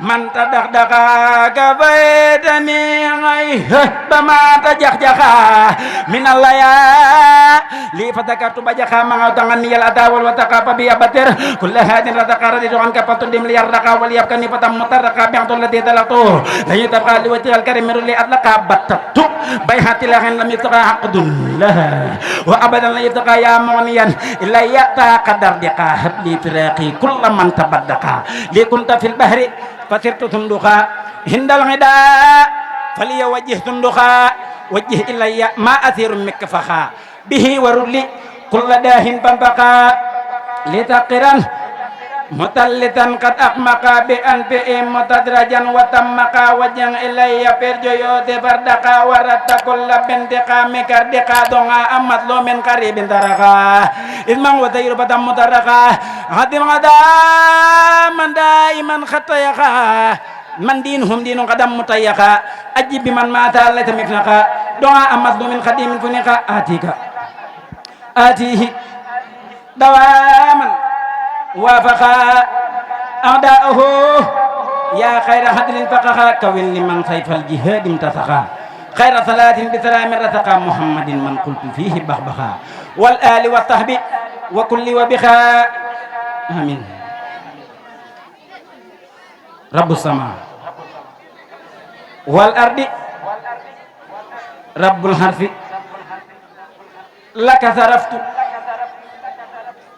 man tadaxdaxa gabaytani ngay bama tajaxjaxa min allaya li fatakartu bajaxa manga tangan yal adawal wa taqapa bi abatir kulla hadin rataqa raditu an kapatu dim li yardaqa wal yabkani fatam mutarraqa bi'atul lati talaqtu la yutabqa li wajhil karim li atlaqa batatu bayhati lahin lam yutaqa haqdun laha wa abadan la yutaqa ya mu'niyan illa yata qadar diqa habli firaqi kulla man tabaddaqa li kunta fil bahri fasirtu tunduqa hindal ngida faliya wajih tunduqa wajih ilayya ma athiru mikfaha bihi waruli kulla dahin pampaka litaqiran mutallitan qad aqmaqa bi anfi'i mutadrajan wa tammaka wajang ilayya perjoyo de bardaka waratta kulla bintiqa mikardiqa donga amat lo min qaribin taraka ismang wa tayru batam mutaraka hadim ngada manda iman khatayaka man dinhum dinun qadam mutayaka ajib biman mata la tamiknaka donga amat lo min qadimin kunika atika atihi dawaman wafaqa a'da'uhu ya khayra hadlin faqaha kawin liman sayfal jihad imtasaqa khayra salatin bi salamin rataqa muhammadin man qultu fihi bahbaha wal ali wa sahbi wa kulli wa bikha amin rabbus sama wal ardi rabbul harfi laka saraftu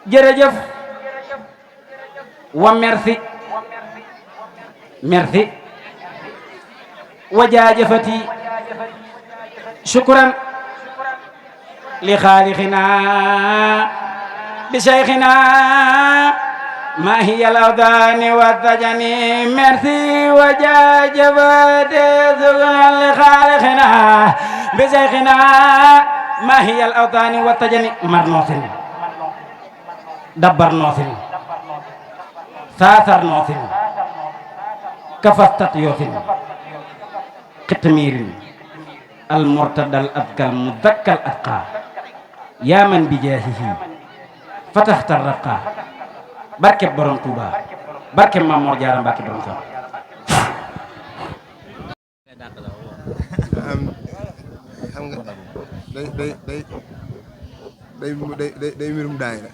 jërëjëf wa merci merci wa jaajëfati shukran li xaaliqina bi shaykhina ma hiya al-awdani wa tajani merci wa jaajëfati shukran li xaaliqina bi shaykhina ma hiya al-awdani wa tajani mar noosin dabbar noosin saasar noosin kafastat yoosin xitmiirin almurtadal adkal mudakkal atqa yaa man bi jaahihi fataxtar raqa barkeb borom Tuuba barkeb Maam Mor Jaara Mbàkke borom sax xam nga day mbirum daayira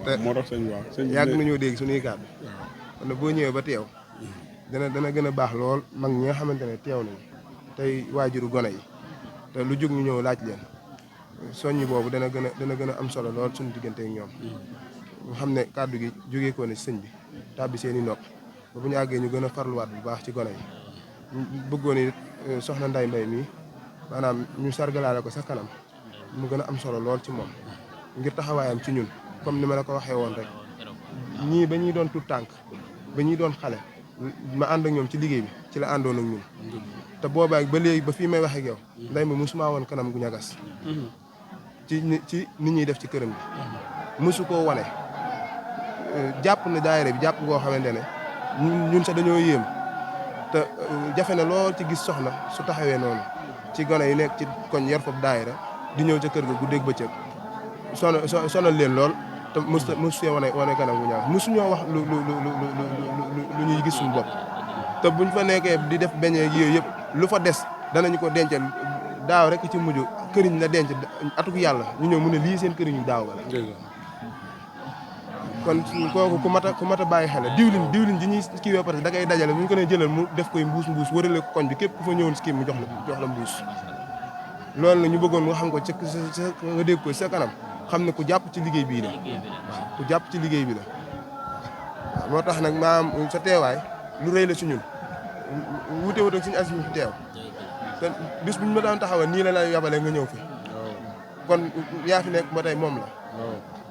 te moo tax sëñ yàgg nañoo dégg suñuy kàddu kon boo ñëwee ba teew dana gën a baax lool mag ñi nga xamante ne teew nañ tey waajuru gone yi te lu jóg ñu ñëw laaj leen soññi boobu dana gën a am solo lool suñu diggante ak ñoom ñu xam ne kàddu gi jógee ko ne sëñ bi tàbbi seen i nopp ba bu ñu àggee ñu gën a farluwaat bu baax ci gone yi ñu bëggoon it soxna Nday Mbay mii maanaam ñu sargalaale ko sa kanam mu gën a am solo lool ci moom ngir taxawaayam ci ñun comme ni ma la ko waxee woon rek ñii ba ñuy doon tout tànk ba ñuy doon xale ma ànd ak ñoom ci liggéey bi ci la àndoon ak ñun te boobaag ba léegi ba fii may wax ak yow nday ma musuma woon kanam gu ñagas ci nit ñuy def ci këram bi musu koo wane jàpp na daayira bi jàpp goo xamante ne ñun sax dañoo yéem te jafe na lool ci gis soxna su taxawee noonu ci gone yi nekk ci koñ yor foofu daayira di ñëw ca kër ga guddeeg bëccëg sonal leen lool te mos see wane kanam gu ñaaw mosuñoo wax lu ñuy gis suñu bopp te buñ fa nekkee di def beñee yooyu yëpp lu fa des danañu ko dencal daaw rek ci mujj këriñ la denc atuk yàlla ñu ñëw mu ne lii seen këriñu daaw ga la kon kooku ku mat a bàyyi xel diwlin ji ñuy kii ba pare da ngay dajale bu ñu ko nee jëlal mu def koy mbuus wërale ko koñ bi képp ku fa ñëwoon si kii mu jox la mbuus loolu nag ñu bëggoon nga xam ko ca nga dégg ko sa kanam xam ne ku jàpp ci liggéey bii la waaw ku jàpp ci liggéey bi la waaw moo tax nag maam sa teewaay lu rëy la ci ñun wute ak suñu as mi fi teew te bis bu ñu ma daan taxawal nii la lay yabalee nga ñëw fi kon yaa fi nekk ba tey moom la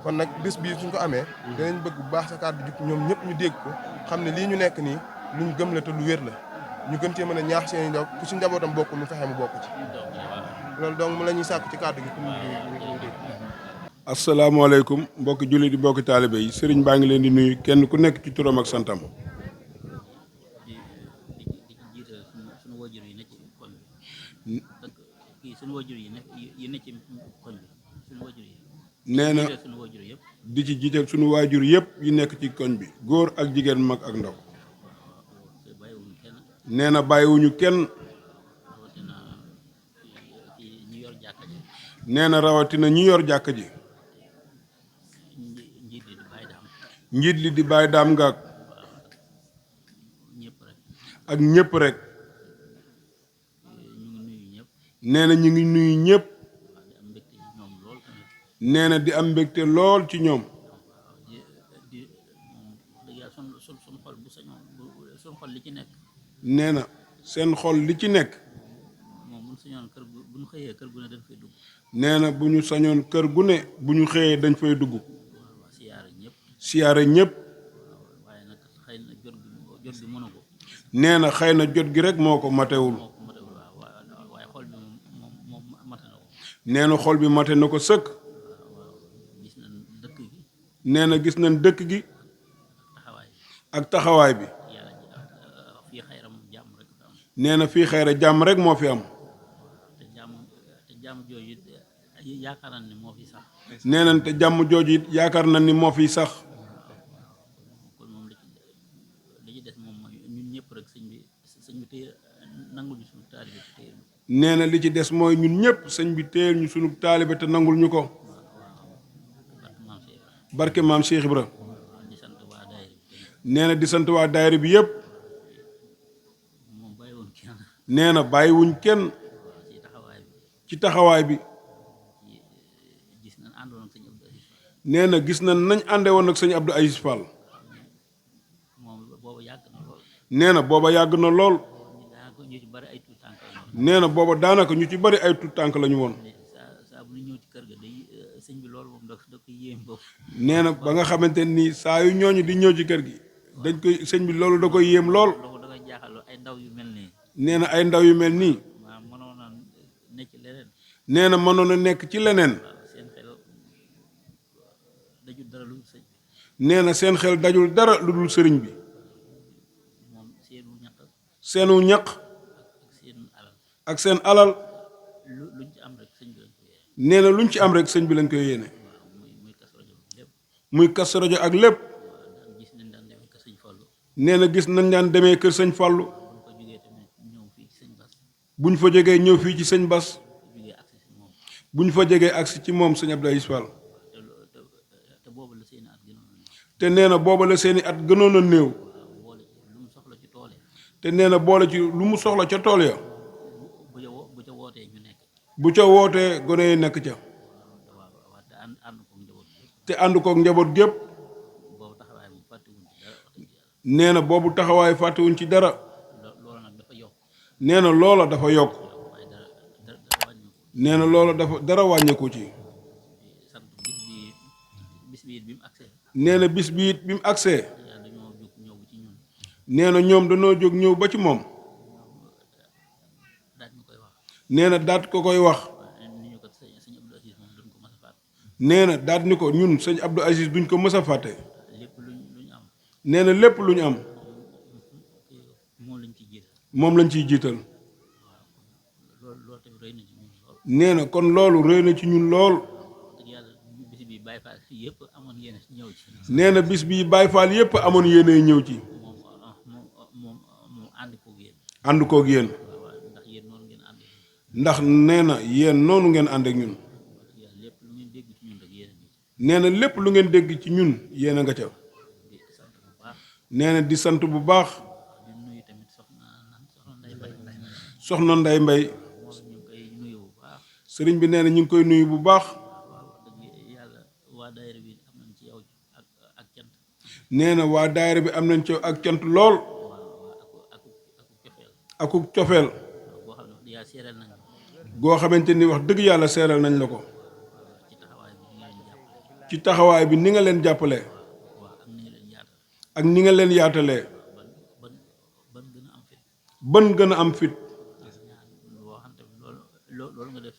kon nag bis bii suñ ko amee danañ bëgg bu baax sa kàddu jub ñoom ñëpp ñu dégg ko xam ne lii ñu nekk nii luñ gëm la te lu wér la ñu gën cee mën a ñaax seen i ndaw ku si njabootam bokk mu fexe mu bokk ci loolu donc mu la ñuy sàkku ci kàddu gi pour ñu dégg. asalaamaaleykum mbokki jullit di mbokki taalibe yi sëriñ baa ngi leen di nuyu kenn ku nekk ci turam ak santam. nee na di ci jiital suñu waajur yëpp yi nekk ci koñ bi góor ak jigéen mag ak ndaw. nee na bàyyiwuñu kenn. rawatina kii ñu yor jàkka ji. nee na rawatina ñi yor jàkka ji. njiit li di bàyyi daam. njiit li di bàyyi daam ngaak. ñëpp rek. ak ñëpp rek. ñu ngi nuyu ñëpp. nee na ñu ngi nuyu ñëpp. di am mbégte ci ñoom lool tamit. nee na di am mbégte lool ci ñoom. di moom dëgg yàlla sun xol bu sañoon sun xol li ci nekk. nee na seen xol li ci nekk. moom bu ñu sañoon kër gu bu ñu xëyee kër gu ne dañ fay dugg. nee na bu ñu sañoon kër gu ne bu ñu xëyee dañ fay dugg. waaw siyaare ñëpp. siyaare ñëpp. waaye nag xëy na jot gi mënu ko. nee na xëy na jot gi rek moo ko matewul. moo ko matewul waaye xol bi moom mate na ko. nee na xol bi mate na ko sëkk. waaw gis nañ dëkk gi. nee na gis nañ dëkk gi. taxawaay ak taxawaay bi. yàlla fii xayram jàmm rek fi am. nee na fii xayra jàmm rek moo fi am. te jàmm jooju yaakaar naa ne moo fi sax. nee na te jàmm jooju it yaakaar na ni moo fiy sax. kon moom li ci des moom mooy ñun ñëpp rek sëñ bi téye nangul ñu suñu taalibe te téye. nee na li ci des mooy ñun ñëpp sëñ bi téyel ñu sunu taalibe te nangul ñu ko. barke maam Cheikh Ibra. di sant waa daayira bi. nee na di sant waa daayira bi yëpp. moom bàyyiwoon kenn. nee na bàyyiwuñ kenn. ci taxawaay bi. ci taxawaay bi. gis nañ àndoon ak sëñ Abdou Aziz Fall. nee na gis nañ nañ ànde woon ak sëñ Abdou Aziz Fall. moom booba yàgg na lool. nee na booba yàgg na lool. daanaka ñu ci bari ay tuut tànk la ñu. nee na booba daanaka ñu ci bari ay tuut tànk la ñu woon. saa bu ñu ñëw ci kër ga day sëñ bi loolu moom da koy yéem bopp. nee na ba nga xamante ni saa yu ñooñu di ñëw ci kër gi dañ koy sëñ bi loolu da koy yéem lool. da koy jaaxal ay ndaw yu mel nii. nee na ay ndaw yu mel nii. maa mënoon a nekk ci leneen. nee na mënoon a nekk ci leneen. waaw seen xel dajul dara lu sëñ bi. nee na seen xel dajul dara lu dul sëriñ bi. moom seenu ñaq. seenu ñaq. ak seen alal. ak seen alal. luñ ci am rek sëñ bi lañ ko yéene. nee na luñ ci am rek sëñ bi lañ koy yéene. waaw muy kas rajo lépp. muy kas rajo ak lépp. waaw daan gis nañ daan demee kër sëñ Fallu. nee na gis nañ daan demee kër sëñ Fallu. buñ ko jógee tamit ñëw fii ci sëñ Bas. buñ fa jógee ñëw fii ci sëñ Bas. jógee agsi si moom. buñ fa jógee agsi ci moom sëñ Abdou Aziz Fall. te boobu la seeni at gënoon nañu. te nee na booba la seeni at gënoon a néew. waaw boole ci lu mu soxla ci tool yi. te nee na boole ci lu mu soxla ca tool ya. bu ca wootee ñu nekk. bu ca wootee gone yi nekk ca. waaw te ànd ko njaboot bi. te ànd kook njaboot gépp. boobu taxawaay mu fàttewuñ ci dara wax dëgg yàlla. nee na boobu taxawaay fàttewuñ ci dara. loolu nag dafa yokk. nee na loola dafa yokk. waaye dara wàññi ko. nee na loola dafa dara wàññeeku ci. sant bis bi bi mu agsee. nee na bis bi it bi mu agsee. yàlla dañoo jóg ñëw ci ñun. nee na ñoom dañoo jóg ñëw ba ci moom. daaj ñu koy wax. nee na daat ko koy wax. ni ñu ko sëñ Abdou Aziz moom duñ ko mës a fàtte. nee na daat ni ko ñun sëñ Abdou Aziz duñ ko mës a fàtte. lépp luñ am. nee na lépp lu ñu am. moom lañ ciy jiital. moom lañ ciy jiital. loolu tamit rëy na ci ñun lool. nee na kon loolu rëy na ci ñun lool. dëgg yàlla bis bi Baye Fall yëpp amoon yéene ñëw ci. nee na bis bi Baye Fall yépp amoon yéene ñëw ci. moom ànd koog yéen. ànd koog yéen. waaw ndax yéen noonu ngeen ànd. ndax nee na yéen noonu ngeen ànd ak ñun. yàlla lépp lu ngeen dégg ci ñun rek yéen a ngi ci. nee na lépp lu ngeen dégg ci ñun yéen a nga ca. di sant bu baax. nee na di sant bu baax. di nuyu tamit soxna Ndeye Mbaye. soxna Ndeye Mbaye. moom ñu ngi koy nuyu bu baax. sëriñ bi nee na ñu ngi koy nuyu bu baax. waaw dëgg yàlla waa daayira bi am nañ ci yow ak cant. nee na waa daayira bi am nañ ci ak cant lool. ak akuk cofeel. boo xam ne yaa seeral nañ goo xamante ni wax dëgg yàlla seeral nañ la ko. ci taxawaay bi ñu leen jàppale. ci taxawaay bi ni nga leen jàppale. waaw ak ni nga leen yaatal. ak ni nga leen yaatalee. ban gën a am fit. ban gën a am fit. boo xam tamit loolu nga def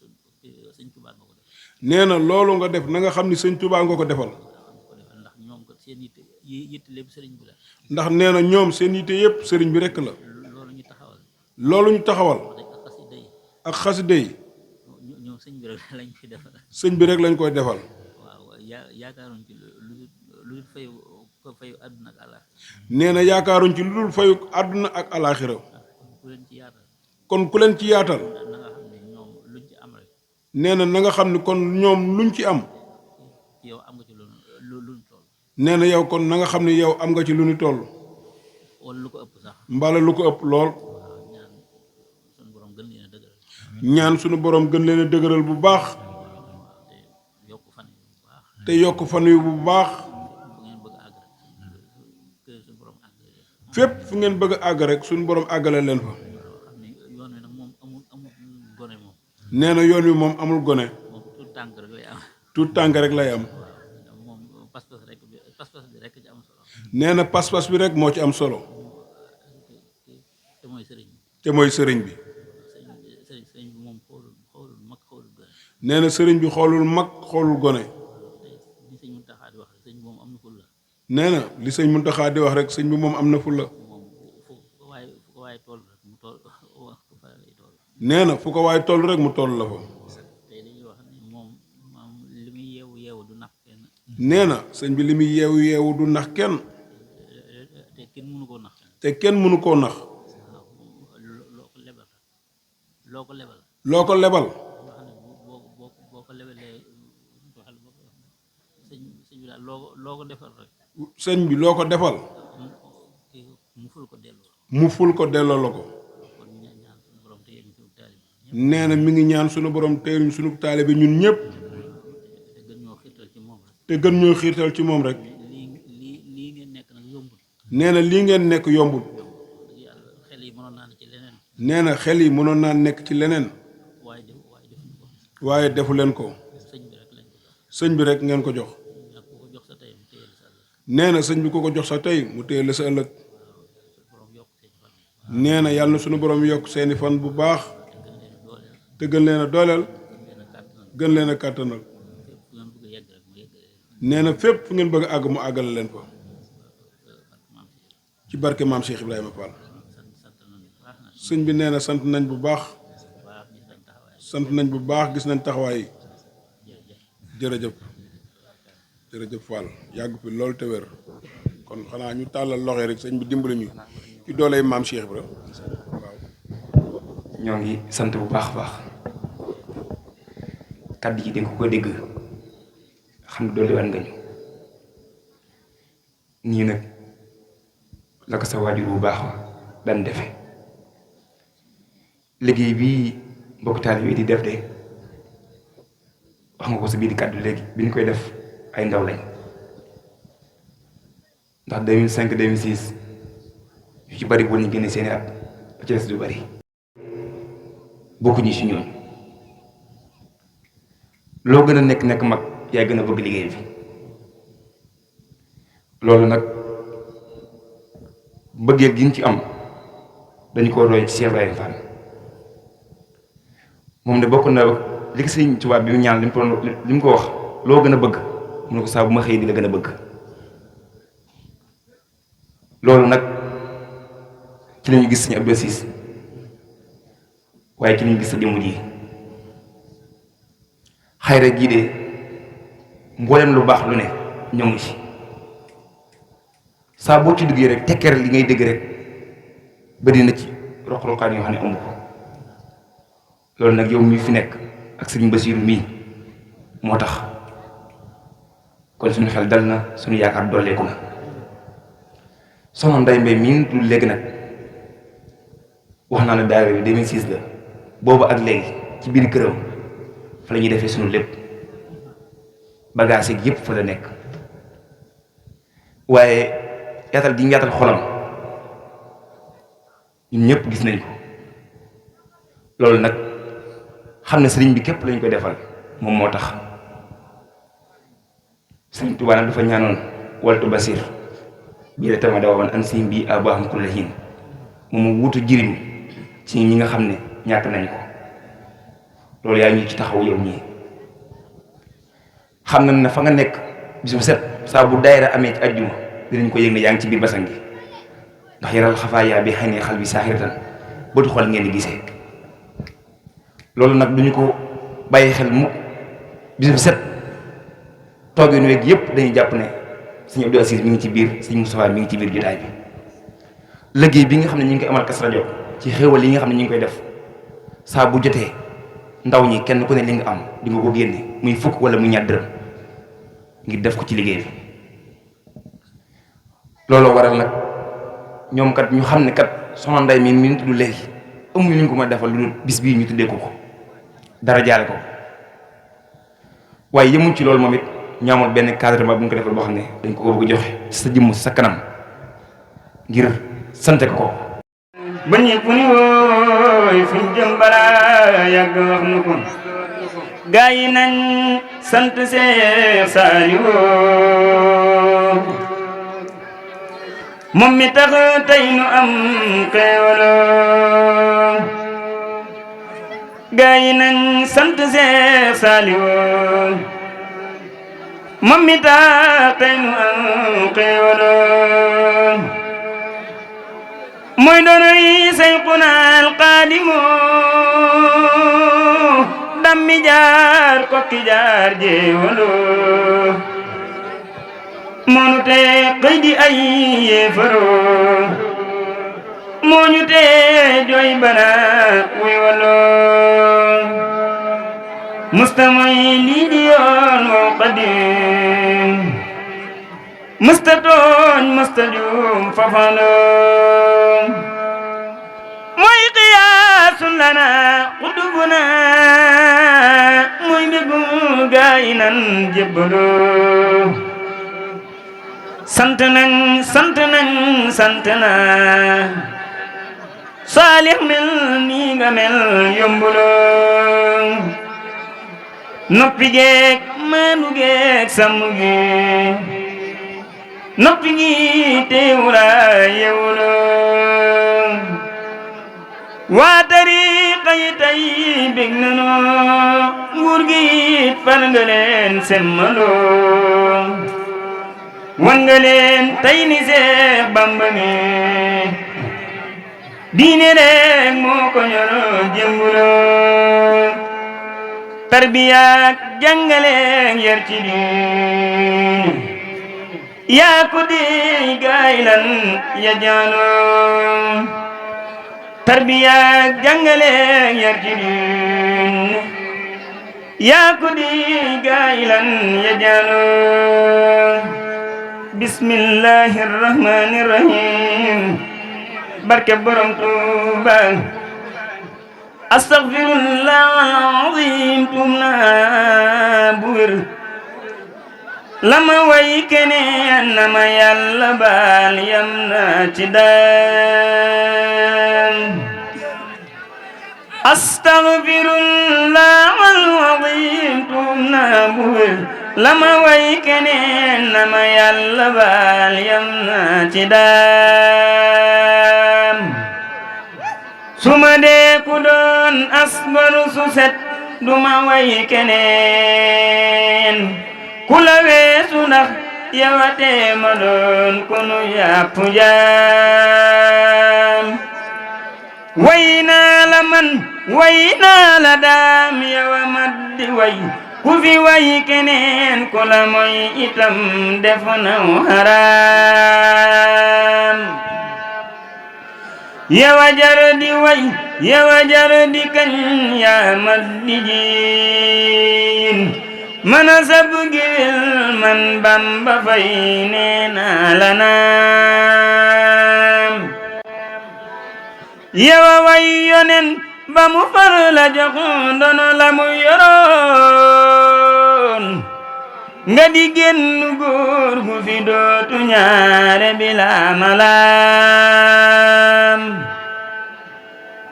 sëñ Tuubaa nga ko def. nee na loolu nga def na nga xam ni sëñ Tuubaa nga ko defal. ndax ñoom ko seen yitte lépp sëriñ bi la. ndax nee na ñoom seen yitte yépp sëriñ bi rekk la. loolu ñu taxawal. loolu ñu taxawal. ak xasida yi. ak xasida yi. ñoom sëñ bi rek lañ fi defal. sëñ bi rek lañ koy defal. waaw yaakaaruñ ci lu dul fayu àdduna ak àllaaxira. nee na yaakaaruñ ci lu dul fayu àdduna ak alaaxira. ku leen ci yaatal kon ku leen ci yaatal na nga xam ne ñoom luñ ci am rek nee na nga xam ne kon ñoom luñ ci am yow am nga ci luñ toll nee na yow kon na nga xam ne yow am nga ci lu ñu toll wala lu ko ëpp sax mbala lu ko ëpp lool waaw ñaan suñu borom gën leen a dëgëral ñaan suñu borom gën leen a dëgëral bu baax te yokk fan yi bu baax te yokk fan yu bu baax fu ngeen bëgg a àgg rek que suñu borom àgg fépp fu ngeen bëgg a àgg rek suñu borom àggale leen fa xam ne yoon wi nag moom amul gone moom nee na yoon wi moom amul gone moom tout tànk rek lay am tout tànk rek lay am moom pas-pas bi rek ci am solo nee na pas-pas bi rek moo ci am solo te mooy sëriñ bi te mooy sëriñ bi sëriñ bi moom xoolul mag xoolul gone nee na sëriñ bi xoolul mag xoolul gone li sëñ Muntaxa di wax sëñ bi moom am na fulla nee na li sëñ Muntaxa di wax rek sëñ bi moom am na fulla moom fu ko waaye toll rek mu toll fa lay toll nee na fu ko waaye toll rek mu toll la fa tey dañuy wax ne moom li muy yeewu du nax kenn nee na sëñ bi li muy yeewu du nax kenn te kenn mënu koo nax te kenn mënu koo nax loo ko lebal loo ko lebal nga xam ne boo ko lebalee sëñ bi daal loo ko defal rek sëñ bi loo ko defal mu ful ko delloo mu ful ko delloo la ko kon ñaan suñu borom te yéen suñu taalibe nee na mi ngi ñaan suñu borom teeruñ suñu taalibe ñun ñëpp te gën ñoo xiirtal ci moom rek te gën ñoo xiirtal ci moom rek lii ngeen nekk nag yombul nee na lii ngeen nekk yombul yàlla xel yi mënoon naa ne ci leneen nee na xel yi mënoon naa nekk ci leneen defuñu ko waaye defu leen ko sëñ bi rek lañ ko jox sëñ bi rek ngeen ko jox nag ku ko jox sa tey mu téye la sa ëllëg nee na sëñ bi ku ko jox sa tey mu téye la sa ëllëg borom yokk seen fan nee na yàlla na suñu borom yokk seeni fan bu baax te gën leen a dooleel gën leen a kàttanal nee na fépp fu ngeen bëgg a àgg mu àggale leen fa ci barke maam Cheikh Ibrahima Fall sëñ bi nee na sant nañ bu baax sant nañ bu baax gis nañ taxawaay jërëjëf jërëjëf Fall yàgg fi loolu te wér kon xanaa ñu tàllal loxo rek sëñ bi dimbali ñu ci dooley maam Cheikh Ibrahima waaw. ñoo ngi sant bu baax a baax kàddu yi dañ ko dégg xam ne dolli waat nga ñu nii nag la ko sa waajur bu baax daan defe liggéey bii mbokk taalibe bi di def de wax nga ko sa biir kàddu léegi bi ñu koy def ay ndaw lañ ndax 2005 2006 yu ci bari woon ñu génne seeni at ba ci des du bari bokkuñu si ñooñu loo gën a nekk mag yaay gën a bëgg liggéey bi loolu nag bëggee gi ñu ci am dañu ko roy ci Cheikh Ibrahima Fall moom de bokk na li ko Sëriñ Tuubaa bi mu ñaan li mu ko wax loo gën a bëgg mu ne ko saa bu ma xëy di la gën a bëgg loolu nag ci lañu gis Sëriñ Abdou Aziz waaye ci lañu gis sa jëmm ji xayra gii de mboolem lu baax lu ne ñoo ngi ci saa boo ci duggee rek tekkeer li ngay dégg rek bëri na ci roq-roqaan yoo xam ne amu ko loolu nag yow mi fi nekk ak sëriñ Basiiru mii moo tax kon suñu xel dal na suñu yaakaar dolleeku na soxna Nday Mbay mii du léegi nag wax naa ne daara bi 2006 la boobu ak léegi ci biir këram fa la ñuy defee suñu lépp bagage yëpp fa la nekk waaye yaatal gi ñu yaatal xolam ñun ñëpp gis nañ ko loolu nag xam ne sëriñ bi képp lañ koy defal moom moo tax sëriñ Tuubaa nag dafa ñaanoon waltu basir bii la tama dawa man an sim bi abaham kullahin moom mu wutu jirim ci ñi nga xam ne ñàkk nañ ko loolu yaa ñu ci taxaw yow ñii xam na ne fa nga nekk bis bu set saa bu daayira amee ci ajjuma dinañ ko yëg ne yaa ngi ci biir basan gi ndax yaral xafaaya bi xëy ne xal bi saaxiratan bëtu xol ngeen di gisee loolu nag duñu ko bàyyi xel mukk bis bu set toogee nu weeg yëpp dañuy jàpp ne sëñ Abdou Aziz mi ngi ci biir sëñ Moustapha mi ngi ci biir jotaay bi liggéey bi nga xam ne ñu ngi koy amal Kazu Rajab ci xéewal yi nga xam ne ñu ngi koy def saa bu jotee ndaw ñi kenn ku ne li nga am di nga ko génne muy fukk wala muy ñaar dërëm ngir def ko ci liggéey bi looloo waral nag ñoom kat ñu xam ne kat soxna Nday mi ñu tudd léegi amuñu lu ñu ko mën a defal lu bis bii ñu tuddee ko dara jaale ko waaye yemuñ ci loolu moom it ñu amoon benn cadrement bu ñu ko defal boo xam ne dañ ko bëgg joxe ci sa jëmm sa kanam ngir sante ko ba ñëpp ni wooy fuñ jëm balaa yàgg wax nu ko gaa yi nañ sant Seex Saaliw moom mi tax tey nu am xéewal gaa yi nañ sant Seex Saaliw moom mi tax tey nu am xéewal mooy doonoy Seyxuna Alxaadimu dammi jaar kokki jaar jéewalo moonu te xëy di ay yéefaro mooñu te jooy bana wuy walo mustamoy lii di yoon wow qadim musta tooñ musta juum fafalo mooy qiyaasun lana qudubuna mooy mbégum gaay nan jébbalo sant nañ sant nañ sant na Saalix mel nii nga mel yombulo noppi geek maanu geek sàmm gi noppi gi teewula yewulo waa tariqa yi tey bég nanu nguur gi far nga leen semmalo wan nga leen tey ni Seex Bamba mi diine rek moo ko ñor jëmbulo tarbiyaak jàngaleek yar ci diin yaa ko di gaay lan ya jaano tarbiyaak jàngaleek yar ci diin yaa ko di gaay lan ya jaano bismillahi rahmani rahim barke borom Tuuba astaghfirullah alazim tuum naa bu wér lama way keneen na ma yàlla baal yam na ci daan astaghfirullah alazim tuum naa bu wér lama way keneen na ma yàlla baal yam na ci daan suma dee ku doon asbaru su set duma way keneen ku la weesu ndax yawatee ma doon kunu yàpp jaam way naa la man way naa la daam yawa maddi way ku fi way keneen ku la moy itam def na haraam yawa jar di way yawa jar di kañ yaa maddi jiin mana sab giwil man Bamba fay nee naa la naam yawa way yonen ba mu far la jox ndono la mu yoroon nga di génn góor gu fi dootu ñaare bila malaam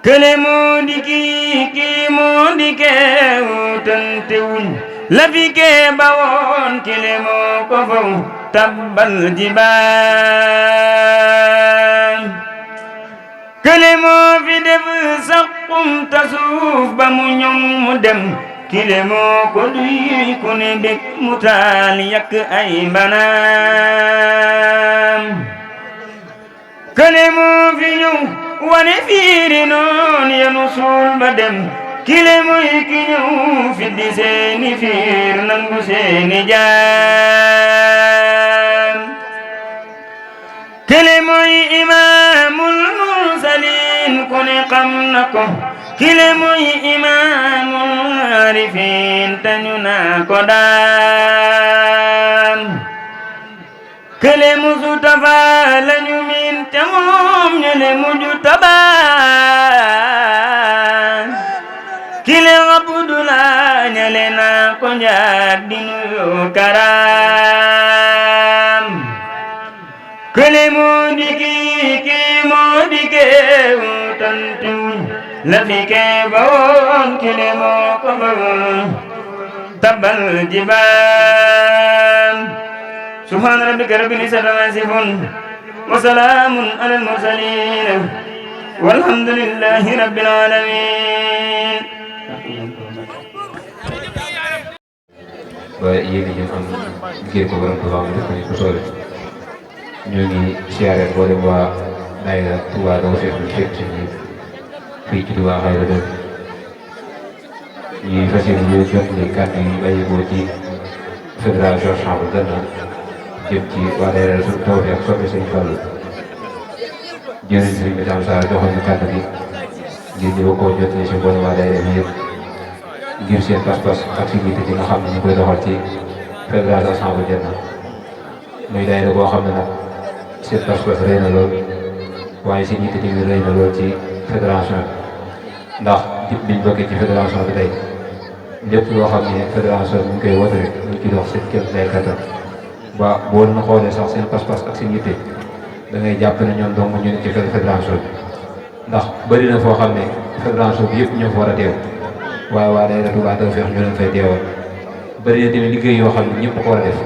kële moo di kii moo di kee wutante wuñ la fi kee ba woon kële moo ko faw tabbal jibaan kële moo fi def saqum tasuuf ba mu ñoŋ mu dem kile moo ko duy ku ne bég mu taal yàq ay mbanaam kële moo fi ñëw wane fiiri noon yenu suul ba dem kile mooy ki ñëw fi di seeni fiir nangu seeni jaam kile mooy imaamul mursaliin ku ne xam na ko kile muy imaamul arifin te ñu naa ko daan kële musu tafa lañu miin te moom ñu le muju tabaan kile Abdullah ñale naa ko njaag di nuyu karam kële moo di kii moo di keewu tantuñ la fi kee ba woon kile moo ko ba tabal jibaan subhaana rabbika rabbil izzati ammaa yasifuun wa salaamun alal mursaliin walhamdulillahi rabbil aalamiin. ba yéen ñi am liggéey ko borom Tuubaa mu def ko soole ñoo ngi siyaare mboolem waa daayira Touba Tawfekh ñu fekk si ñu fii ci Touba Xayra Dëgg ñuy fas yéene ñu jot ni kàddu yi bàyyi ko ci fédération Chambre Gannaaw jëm ci waa daayira Tawfekh soppe Sëñ Fallu jëriñ Sëriñ bi Dame Sarr joxoon ñu kàddu gi ngir ñu ko jot ni si mboolem waa daayira bi yëpp ngir seen pas-pas ak si yitte ji nga xam ne ñu koy doxal ci fédération Chambre Gannaaw muy daayira boo xam ne nag seen pas-pas rëy na lool waaye seen yitte ji rëy na lool ci fédération bi ndax jëpp biñ bokkee ci fédération bi tey lépp loo xam ne fédération bi ñu koy wote rek ñu ci dox seen kéem lay kattan ba boo leen xoolee sax seen pas-pas ak seen yitte da ngay jàpp ne ñoom dong ñu ne ci fédération bi ndax bëri na foo xam ne fédération bi yëpp ñoo fa war a teew waaye waa daayira Touba Tawfekh ñu leen fay teewal bëri na tamit liggéey yoo xam ne ñëpp ko war a def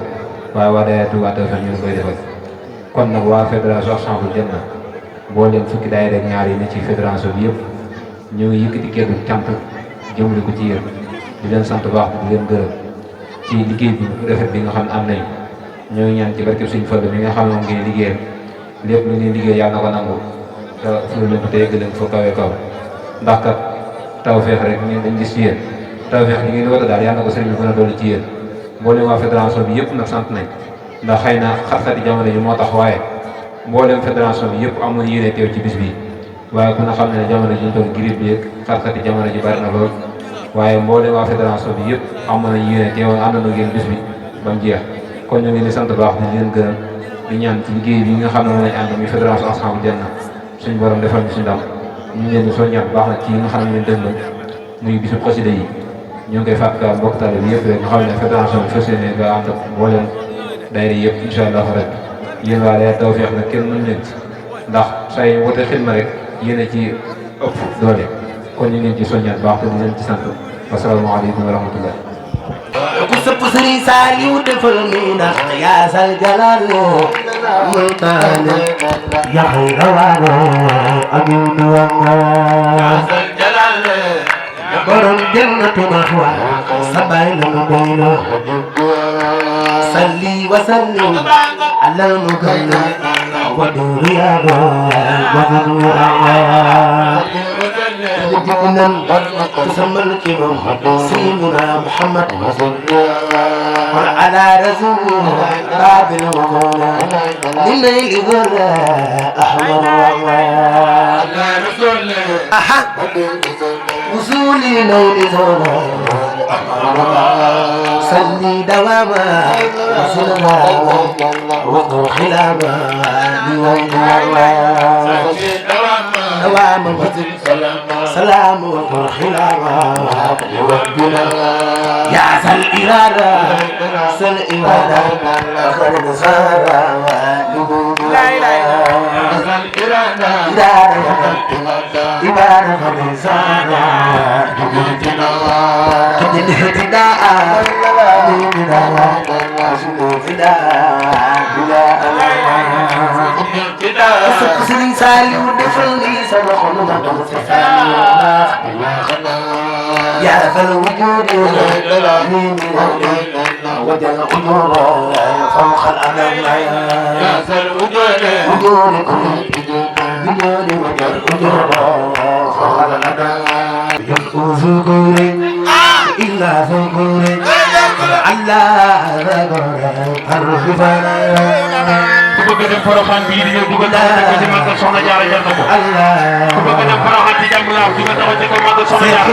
waaye waa daayira Touba Tawfekh ñu leen koy defal kon nag waa fédération Chambre Gannaaw boo leen fukki daayira ak ñaar yi ne ci fédération bi yëpp ñu ngi yëkkati keddu cant jëmale ko ci yéen di leen sant baax di leen gërëm ci liggéey bi rafet bi nga xam ne am nañu ñoo ngi ñaan ci barkeb Sëñ Fallu mi nga xam ne moom ngeen liggéeyal lépp lu ngeen liggéey yàlla na ko nangu te fu leen ko te yegg leen fa kawe kaw ndax kat Tawfekh rek ñun dañ gis ci yéen Tawfekh li ngeen wata daal yàlla na ko sëriñ bi gën a dolli ci yéen mboolem waa fédération bi yëpp nag sant nañ ndax xëy na xat-xati jamono yi moo tax waaye mboolem fédération bi yëpp amoon yéene teew ci bis bi waaye ku ne xam ne jamono ji ñu toog grippe bi ak xat-xati jamono ji bari na lool waaye mboolem waa fédération bi yëpp amoon nañ yéene teew àndandoo ngeen bis bi ba mu jeex kon ñu ngi leen di sant baax di leen gërëm di ñaan ci liggéey bi nga xam ne moom lañ ànd muy fédération Chambre Gannaaw suñu borom defal ñu si ndam ñu ngi leen di soññaat baax na ci nga xam ne leen dëgg muy bisu xasida yi ñoo ngi koy fàttali mbokk taale bi yëpp rek nga xam ne fédération bi fas yéene nga ànd ak mboolem daayira yëpp incha allah rek yéen waa daayira Tawfekh nag kenn mën leen ci ndax saa yu wote xidma rek yéen a ci ëpp doole kon ñu ngi leen ci soññaat baax te di leen ci sant wasalaamaaleykum wa rahmatullah ku sëpp Sëriñ Saaliw defal mi ndax yaa sal jalal multaane yaxay rawaano amin duwanga yaa sal jalal borom jannatu mahwa sabay na mu doyno salli wa sallim ala mugallim wa duriyago wa duriyago جبنا تسمى الكرم سيدنا محمد وعلى رسول باب الوغنى لليل ذرى أحمر على رسول وصولي نيل ذرى صلي دواما وسلما وقر خلاما بوجه الله دوام وزن سلام وخلاما يوجنا يا سل إرادة سل إرادة أخر نصارى لا إله سل إرادة إرادة أخر نصارى يوجنا كدن هتداء Sëriñ Saaliw defal ni sama xol ma doon ci يا ذا الوجود من وجل أجورا فوق الأمام يا ذا الوجود وجودكم وجود وجل أجورا فوق الأمام يذكر إلا ذكر الله ذكر الرفاق bëgg dem Porokhane bii di ñëw dugal taxaw ci ko ci màggal Soxna Jaara jar na ko ku bëgg dem Porokhane ci jàmm laa dugal taxaw ci ko màggal Soxna Jaara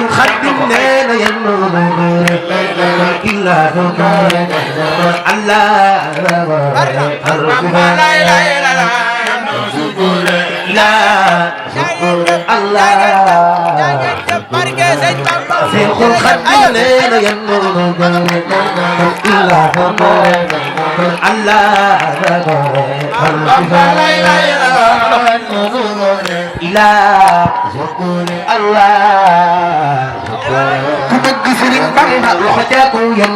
Seexul Xadiim nee na yan ku bëgg Sëriñ Bamba loxo ca kaw yan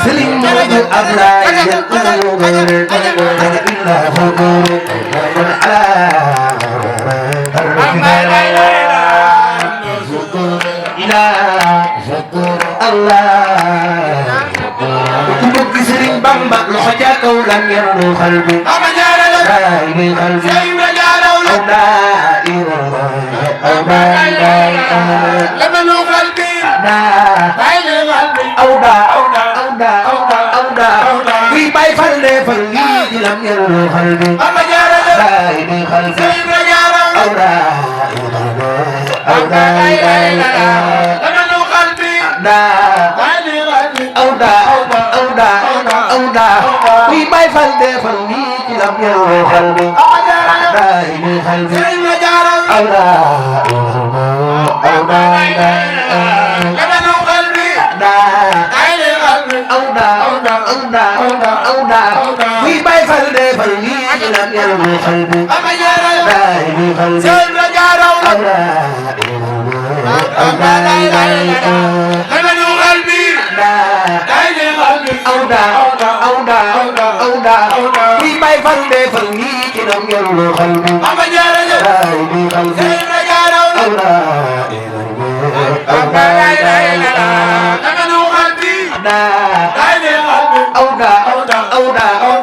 Sëriñ Moodu Ablaay ku bëgg Sëriñ Bamba loxo ca kaw lam yanu xalbi raay bi xalbi aw daa aw daa kuy bay fal de fal lii di lam yanu xalbi raay bi xalbi aw daa kuy bay fal de fal lii di lam yanu xalbi raay bi xalbi kuy bay fal de fal lii di lam yanu xalbi raay bi xalbi kuy bay fal de fal lii di lam yanu xalbi raay bi xalbi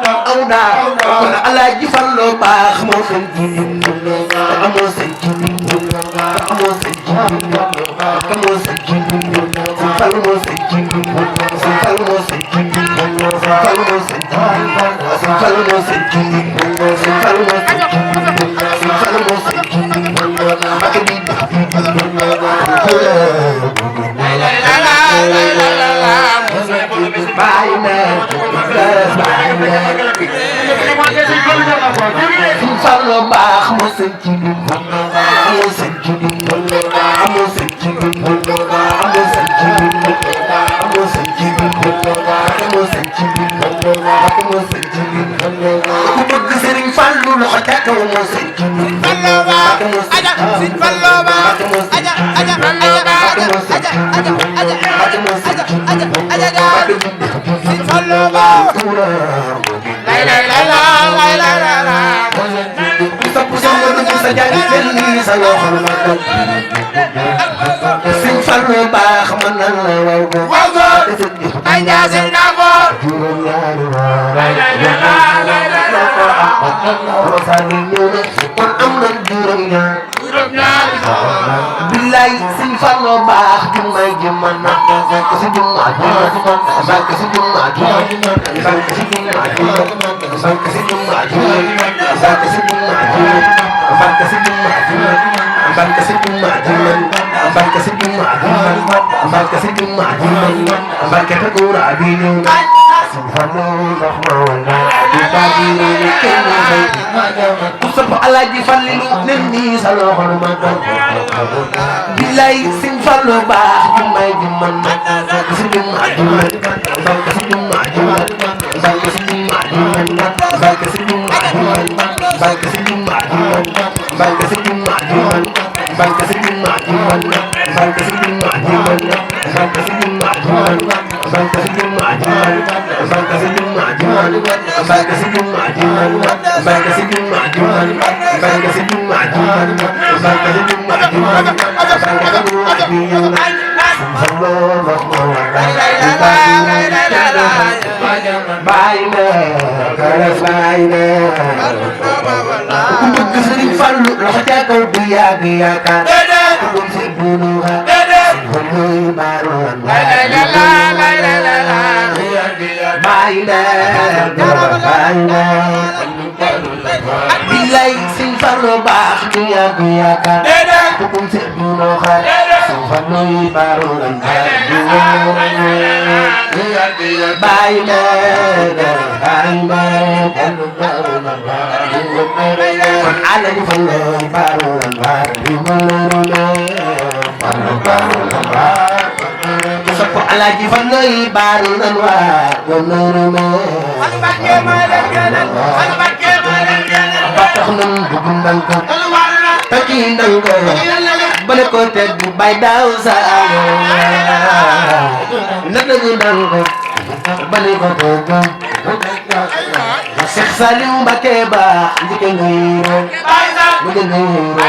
kon Alaaji Fallu baax moo sën ci amoo sën ci amoo sën ci amoo sën ci Fallu moo sën ci Fallu moo sën ci Fallu moo sën ci Fallu moo sën ci Fallu moo sën ci Fallu moo sën ci Fallu baax moo sën ci amoo sën ci amoo sën ci amoo sën ci amoo sën ci amoo sën ci amoo sën ci ku bëgg Sëriñ Fallu loxo ca kaw moo sën ci Sëriñ Fallu baax man nan la waw ay jaasin na ko kon am na juróom-ñaar billaay Sëriñ Fallu baax jummay jumman si jumma barke si jumma barke si jumma barke si jumma barke si jumma barke si jumma barke si jumma barke si jumma barke si jumma barke ta góor a bi ñëw na Sëriñ Fallu ndax ma wala di baaji ni kenn fay ku sopp Alaaji Fallilu nen nii sa loxo ma doon billaay Sëriñ Fallu baax ju may ju man barke si jumma barke si jumma barke si jumma barke si jumma barke si jumma barke si jumma barke si jumma barke si jumma barke si jumma barke si jumma barke si jumma barke si jumma barke si jumma barke si jumma barke si jumma barke Bayna galas bayna ku bëgg Sëriñ Fallu loxo ca kaw bu yàgg yaakaar ku bëgg si bunuha Fallu baroon bayna galas bayna bilay Sëriñ Fallu baax bu yàgg yaakaar ku bëgg si bunuha Fallu baroon bayna kon ala di Fallu baroon sopp Alaaji Fallu baroon ba tax nan dugg ndànk takki ndànk bale ko teg bay daaw sa na dëgg ndànk bale ko teg Cheikh Saliou Mbacké ba njëkk ngiro mu de ngiro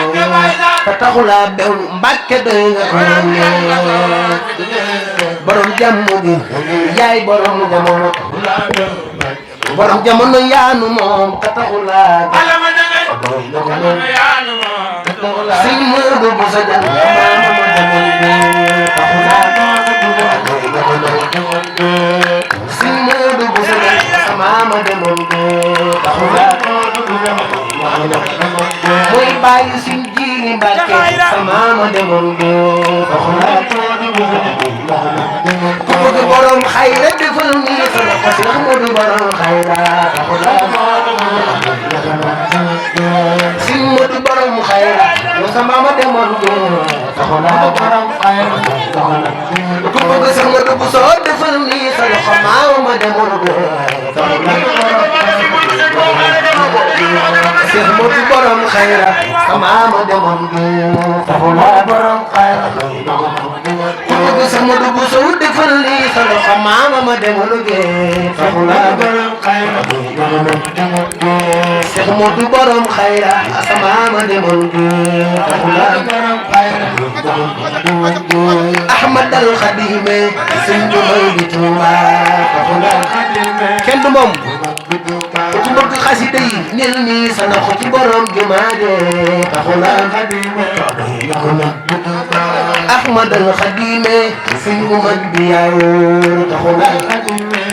ta taxula bew Mbacké doy nga ko borom jàmm gi yaay borom jamono borom jamono yaanu moom ta taxula Sëñ Moodu bu sa jàng Sëñ Moodu bu sa jàng maama demoon mooy bàyyi Sëñ Jiili Mbàkke sa maama demoon ku bëgg borom xayra defal ni sa loxo Sëñ Moodu borom xayra Sëñ Moodu borom xayra sa maama demoon borom xayra ku bëgg Sëñ Moodu bu soo defal ni sa loxo maama demoon Cheikh Moodu borom xayra sa maama demoon borom xayra ku bëgg Sëñ Moodu bu soo defal ni sa loxo maama ma demoon borom xayra Cheikh Moodu borom xayra sa maama demoon Ahmad al Xadime Sëñ Moodu Tuuba kenn du moom ku bëgg xasida yi nil ni sa loxo ci borom jumaa de Ahmad al Xadime Sëñ bu mag bi yaa wóor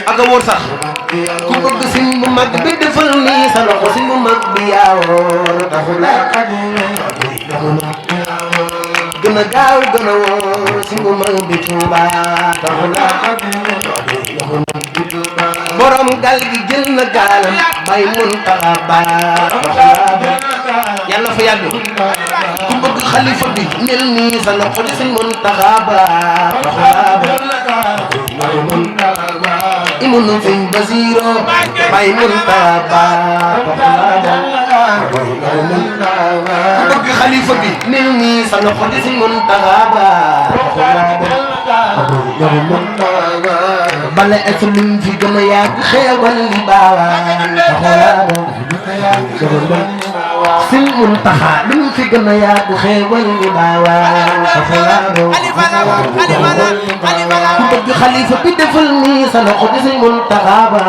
ak a wóor sax ku bëgg Sëñ bu mag bi defal ni sa loxo Sëñ bu mag bi yaa wóor gën a gaaw gën a wóor Sëñ bu mag bi Tuuba borom gal gi jël na gaalam bay Muntaxa Baax yàlla fa yàgg ku bëgg xalifa bi nel nii sa loxo di Sëñ Muntaxa Baax imunu Sëñ Basiiro bay Muntaxa Baax ku bëgg xalifa bi nel nii sa loxo di Sëñ Muntaxa Baax bale ak lim fi gën a yàgg xeewal li baawaan Sëñ Muntaxa lim fi gën a yàgg xeewal li baawaan ku bëgg xalifa bi defal ni sa loxo di Sëñ Muntaxa ba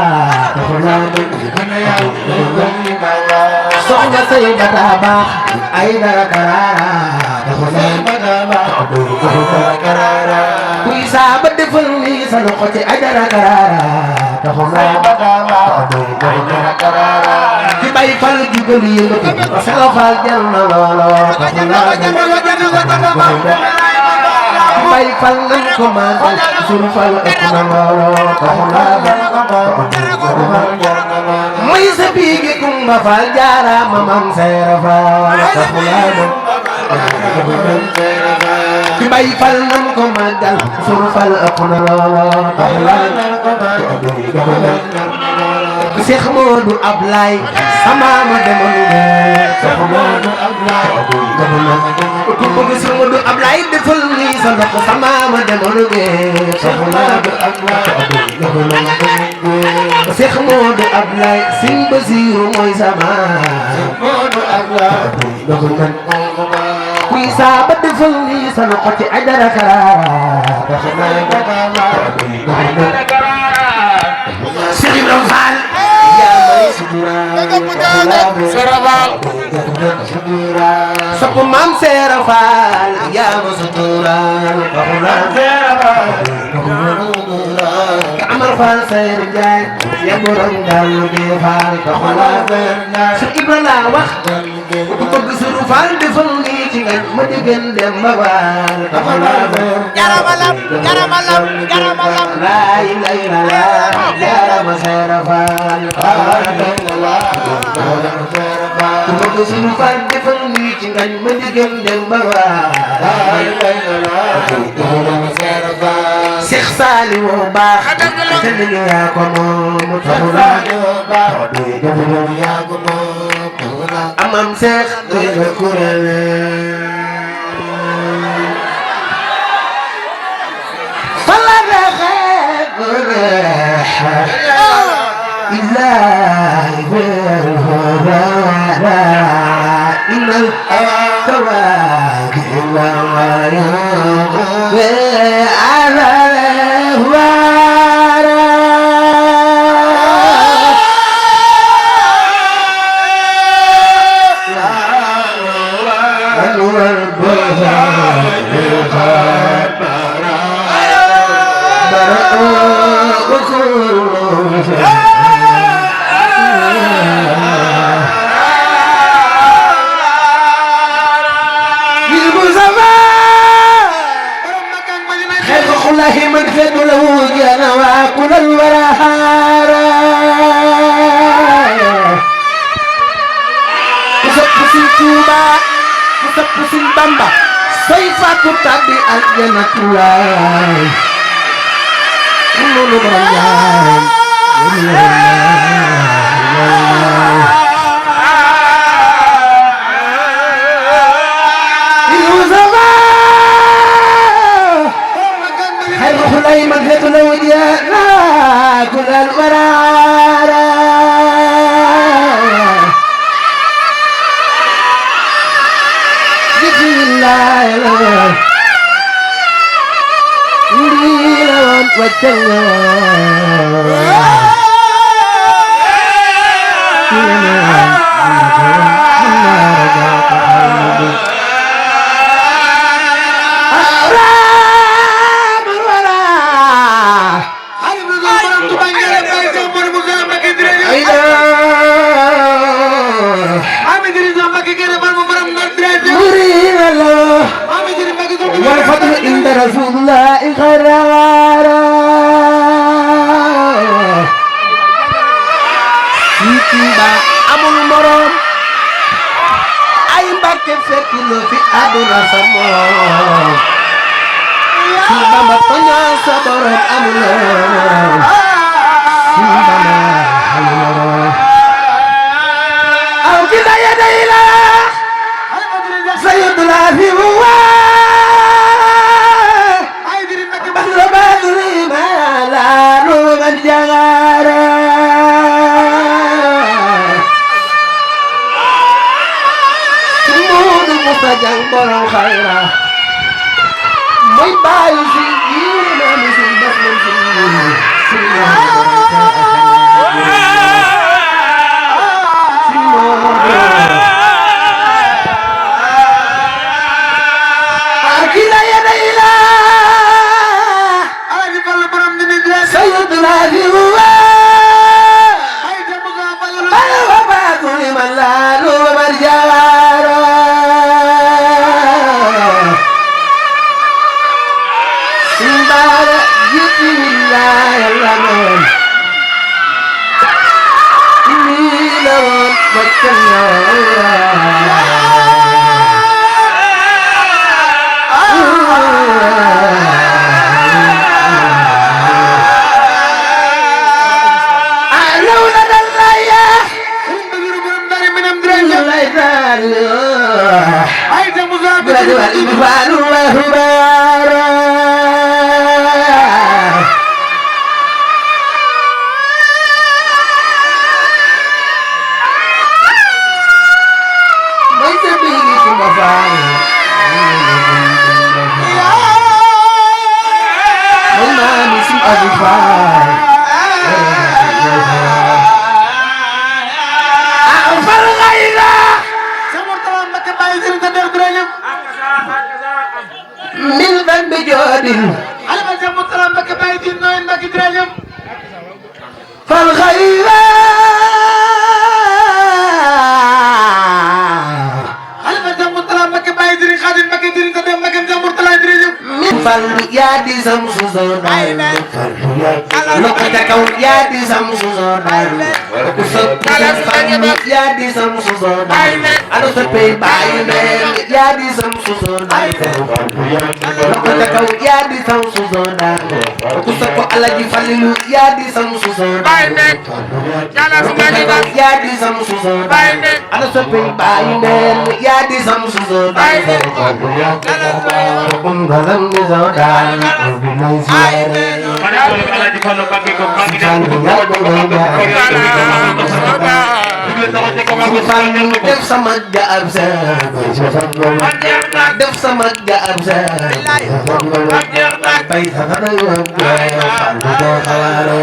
soxna say bata baax ay dara karaara kuy saaba defal ni sa loxo ci ajara karaara ki bay fal jugal yëngatu sa fal jar na loolo bay fal nañ ko magal suñu fal ëpp na loolo muy sa biigi kumba fal jaara mamam seera fal ki bay fal nañ ko magal suñu fal ëpp na loolo Cheikh Moodu Ablaye sama ma demoon Cheikh Moodu Ablaye ku bëgg Cheikh Moodu Ablaye defal ni sa loxo sama ma demoon Cheikh Moodu Ablaye Cheikh Moodu Ablaye Sëñ Basiiru mooy sama Moodu Ablaye ku kuy saa ba defal nii sa loxo ci Aïdara Karara Cheikh Ibrahima Fall yaa may suturaal sopp maam Seera Fall yaa ma suturaal Amar Fall Seydou Ndiaye ya borom Gallo bi Fall Cheikh Ibrahima laa wax ku bëgg Sëru Fall defal nii ci ngañ ma diggan dem ba Fall jaramalam laa ilaaha illallaah jarama Seera Fall ku bëgg Sëru Fall defal nii ci ngañ ma diggan dem ba Fall Cheikh Saliou baax te ñu yaa ko moom amam Cheikh doy kuréel fala raxat ilahi verhora inal kawaki ilawaya Bamba soy fatu tabi aljana tulay nunu borom Iluzama hay khulay maghetu lawdiya kulal warara رسول الله غرارا سيكيبا أمون مرام أي مبكي فكيلو في أدنى سمام سيبا مطنع صبرم أمون سيبا محيرا أو كده يدينا سيد الله في Sajang borong khaira Moy bayu si giri mami si bas men si Akila ya daila Ala di pala borom dini dres Sayyidul Adiwa Bala waba kuli malalu marjawara أجفاي أغفر غيره من ذنب جود فالغير من فل يا دي سمسو زوداي لقد كون يا دي سمسو زوداي وسب يا دي سمسو زوداي انا سبي باي يا دي سمسو زوداي لقد كون يا دي سمسو زوداي وسب على جي فللو يا دي سمسو زوداي يا دي سمسو زوداي انا سبي باي يا دي سمسو زوداي Bunggalan di saudara, bingkai siare. Def sama jaab sa, def sama jaab sa. Bay sakana yog, fandu do khaware.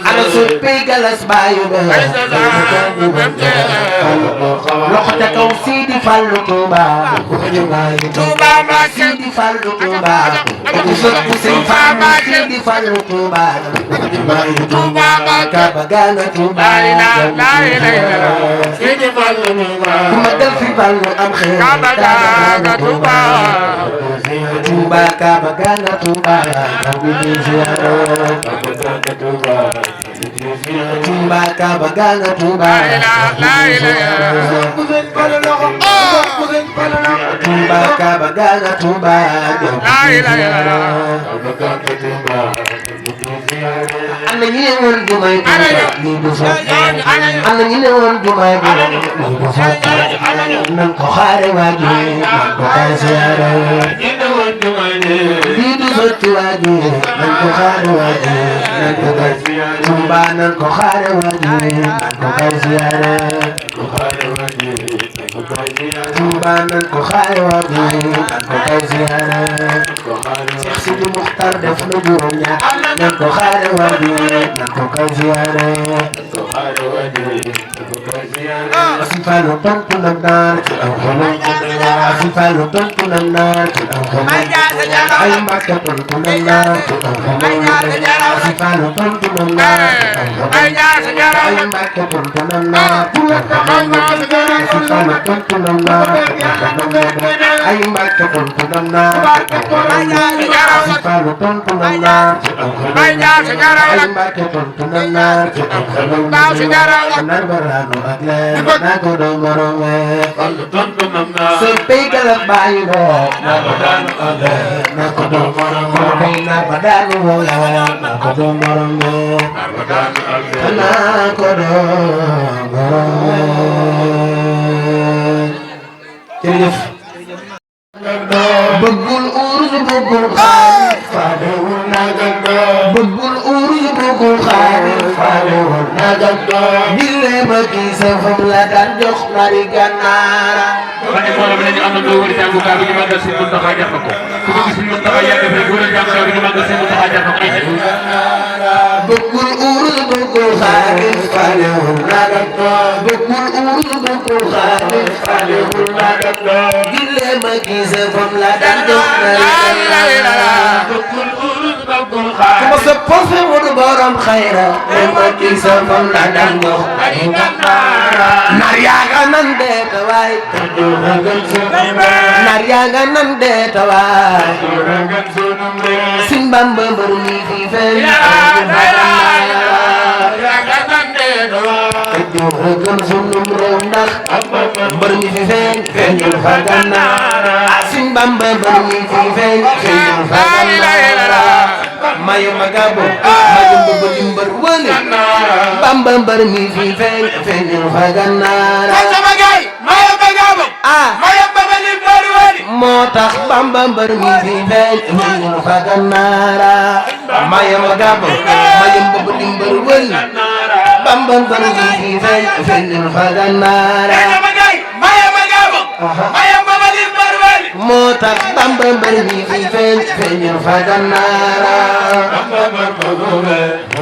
Ana supi galas bayu be. Lokota kau sidi fallu tuba, tuba sidi fallu tuba. Pusing fama sidi fallu tuba. Tuba kabagana tuba. Sidi fallu tuba. Kumagal fi fallu am khair. Kabagana tuba. Tuba kabagana tuba. Tuba kabagana tuba. Tuba kabagana tuba. Ana ñi won jumay ni du so ana ñi won jumay nan ko xare waji nan ko tassara ni du so ci waji nan ko xare waji nan ko tassara Tuba nan ko xare waji nan ko tassara Tuba nan ko xare waji nan ko tassara Cheikh Sidi Muxtar def na juróom ñaar nan ko xare waji nan ko tassara Asifalu tontu na naar ci aw xolom Asifalu tontu na naar ci aw xolom ay Mbàkke tontu na naar ci aw xolom Asifalu tontu na naar ci aw xolom ay Mbàkke tontu na naar ci aw xolom Asifalu tontu na naar ci aw xolom ay Mbàkke tontu na naar ci aw xolom Asifalu tontu na naar ci aw xolom ay Mbàkke tontu na naar ci aw xolom nar barano ak leen na ko do morome sepe galak bayu do na ko danu ak leen na ko do morome na badanu wala na ko do morome na ko do morome jërëjëf bëggul urus bëggul xaalis faadewul nagando bëggul urus bëggul xaalis faadewul nagando dile ma gisa fam la daan jox nari gannaara bane mbooloo bi nañu am na doo wëri jàngu kaa bi ñu màggal seen Muntaxa jar na ko ku bëgg seen Muntaxa yàgg fi góor a jàng bi ñu màggal seen Muntaxa jar na ko bëggul urus bëggul xaalis faadewul nagando bëggul urus bëggul xaalis faadewul nagando dile ma gisa fam la daan jox nari gannaara kuma sa pofe wadu borom xayra ma gisa fam la daan jox nari gannaara nar yaaga nan de tawaay nar yaaga nan de tawaay sin Bamba mbër mi fi feeñ gën sunum réew ndax mbër mi fi feeñ feeñul fa Gànnaar sin Bamba mbër mi fi feeñ feeñul fa Gànnaar mayu magabo mayu mbër mbër wële Bamba mbër mi fi feeñ feeñul fa Gànnaar moo tax Bamba mbër mi fi feeñ feeñul fa Gànnaar mayu magabo mayu mbër wële Bamba mbër mi fi feeñ feeñul fa Gànnaar moo tax Bamba mbër mi fi feeñ feeñal fa Gànnaara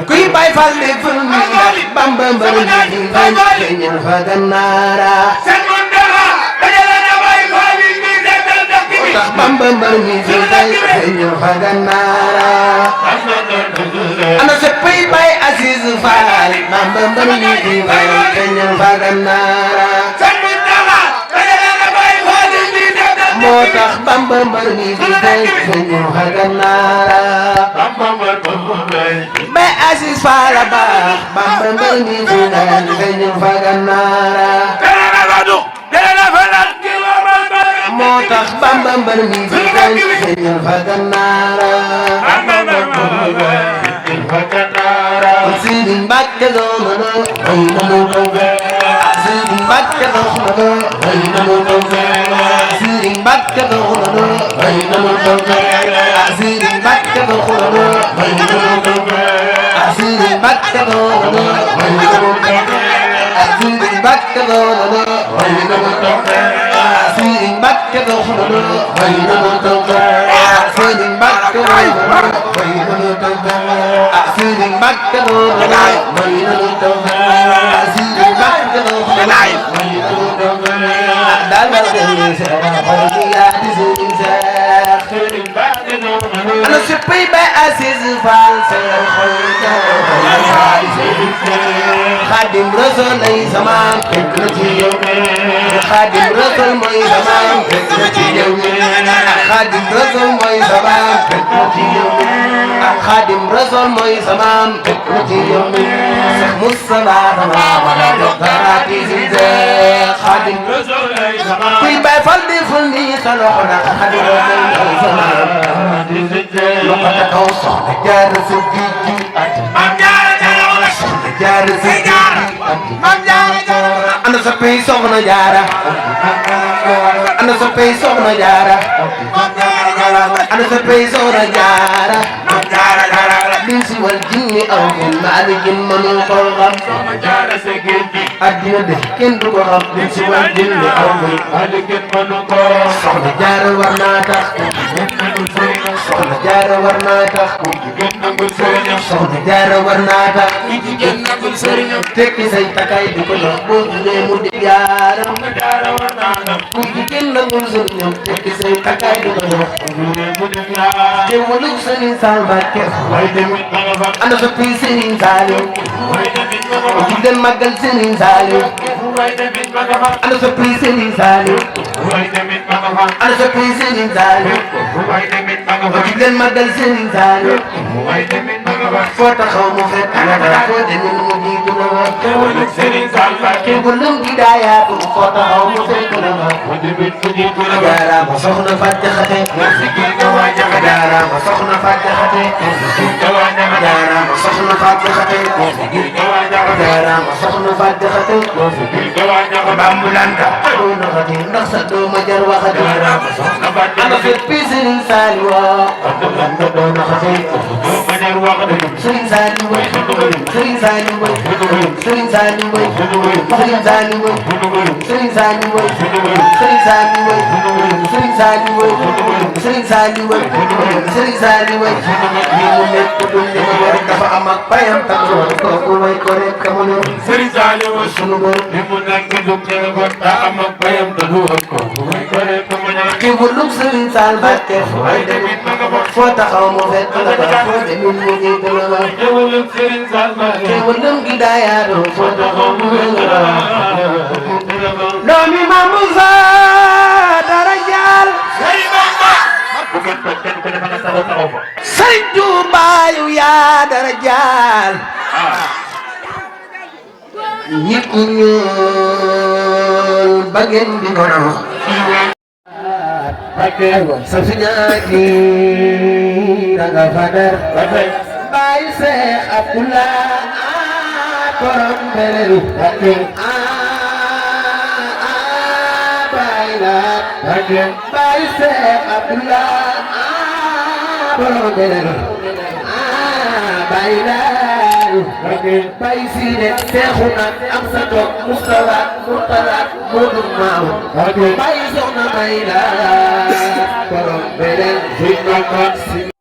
kuy bay fal di ful mi ndax Bamba mbër mi fi feeñ feeñal fa Gànnaara tax Bamba mbër mi fi feeñ feeñal fa Gànnaara ana soppay bay Aziz Fall Bamba mbër mi fi feeñ feeñal fa Gànnaara moo tax Bamba mbër mi fi feeñ feeñal fa Gànnaara bay Aziz Fall baax Bamba mbër mi fi feeñ feeñal fa Gànnaara moo tax Bamba mbër mi fi feeñ feeñal fa Gànnaara Sëriñ Mbàkke doona na ay na mu taw Sëriñ Mbàkke doona na ay na mu taw Sëriñ Mbàkke doona na ay na mu taw Sëriñ Mbàkke doona na ay na mu taw Sëriñ Mbàkke doona na ay na mu taw Sëriñ Mbàkke doona na ay na mu taw Sëriñ Mbàkke doona na ay na mu taw Sëriñ Mbàkke doona na ay na mu taw Sëriñ Mbàkke doona na ay na mu taw Sëriñ Mbàkke doona na ay na mu taw dalal dem Seex xol yaa di Sëriñ Seex ana soppay bay Aziz Fall Seex xol yaa di Sëriñ Seex Xaadim Rasul lay samaam fekk na ci yow Xaadim Rasul mooy samaam fekk na ci yow Xaadim Rasul mooy samaam fekk na ci yow Xaadim Rasul mooy samaam fekk na ci yow Seex Mustafa samaam wala jox dara ci Sëriñ Seex Xaadim Rasul lay samaam kuy bay fal di ful ni sa loxo na Xaadim Rasul mooy samaam loxo ta kaw soxna Jaara sa gigi Jaara sa gigi ana soppay soxna Jaara ana soppay soxna Jaara ana soppay soxna Jaara din si wal jinni aw ngeen maali jin mënu ko xam addina de kenn du ko xam din si wal jinni aw ngeen maali jin mënu ko soxna Jaara war naa tax soxna Jaara war naa tax soxna Jaara war naa tax tekki say takay di ko jox boo jugee mu di Jaara ku jigéen nangul sëriñam tekki say takay di ko jox te walug Sëriñ Saal Mbàkke ana soppi Sëriñ Saaliw di leen màggal Sëriñ Saaliw ana soppi Sëriñ Saaliw ana soppi Sëriñ Saaliw di leen màggal Sëriñ Saaliw foo taxaw mu fekk la foo demee mu jiitu la wa teewalug Sëriñ Saal Mbàkke gulum gi daayaatu foo taxaw mu fekk la wa jaaraama soxna Fatou Jaxate jaaraama soxna Fatou Jaxate jaaraama soxna Fatou Jaxate jaaraama soxna Fatou Jaxate bambulanta doona xati ndax sa dooma jar waxati ana feppi Sëriñ Saaliw bambulanta doona xati Sëriñ Saaliw Sëriñ Saaliw Sëriñ Saaliw Sëriñ Saaliw Sëriñ Saaliw Sëriñ Saaliw Sëriñ Saaliw Sëriñ Saaliw Sëriñ Saaliw li mu nekk du li ma war dafa am ak payam taxaw kooku way ko rek ka mu ne Sëriñ Saaliw sunu borom li mu nekk du li ma war dafa am ak payam taxaw kooku way ko rek ka mu ne ki bu lug Sëriñ Saal Mbàkke fooy demit foo taxaw mu fekk la ba foo demit mu jiitu la ba teewalug Sëriñ Saal Mbàkke teewalug gi daayaatu foo taxaw mu fekk la ba doomi Maam Musa dara jaal Sëriñ Tuubaa yu yaa dara jaal nit ku ñuul ba ngeen di ko naw sa fi ñaati danga fa der Baay Seex Abdulaay borom Belelu Baay Seex Abdulaay borom Belelu Baay Laay Baay Siide Seexuna am sa doom Mustafa Murtala Moodu Maamu Baay Soxna Baay Laay borom beneen